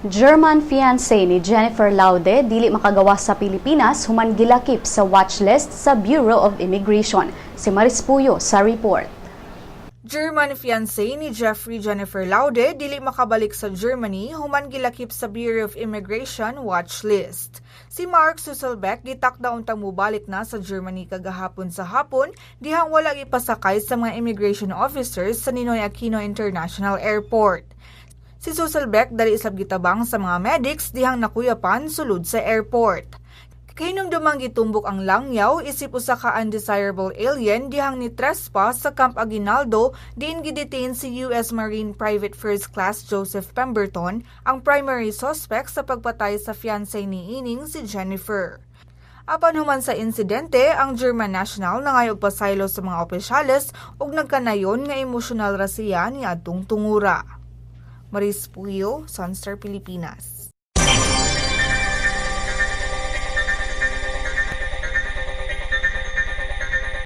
German fiancé ni Jennifer Laude dili makagawas sa Pilipinas human gilakip sa watchlist sa Bureau of Immigration. Si Maris Puyo sa report. German fiancé ni Jeffrey Jennifer Laude dili makabalik sa Germany human gilakip sa Bureau of Immigration watch list. Si Mark Suselbeck gitakda untang mobalik na sa Germany kagahapon sa hapon dihang wala gipasakay sa mga immigration officers sa Ninoy Aquino International Airport. Si Suselbeck dali isab gitabang sa mga medics dihang nakuyapan sulod sa airport. Kahinumdumang gitumbok ang langyaw isip usa ka undesirable alien dihang ni trespass sa Camp Aguinaldo diin gidetain si US Marine Private First Class Joseph Pemberton, ang primary suspect sa pagpatay sa fiancé ni ining si Jennifer. Apan human sa insidente, ang German national nangayo og pasaylo sa mga opisyales ug nagkanayon nga emosyonal ra siya ni adtong tungura. Maris Puyo, Sunstar Pilipinas.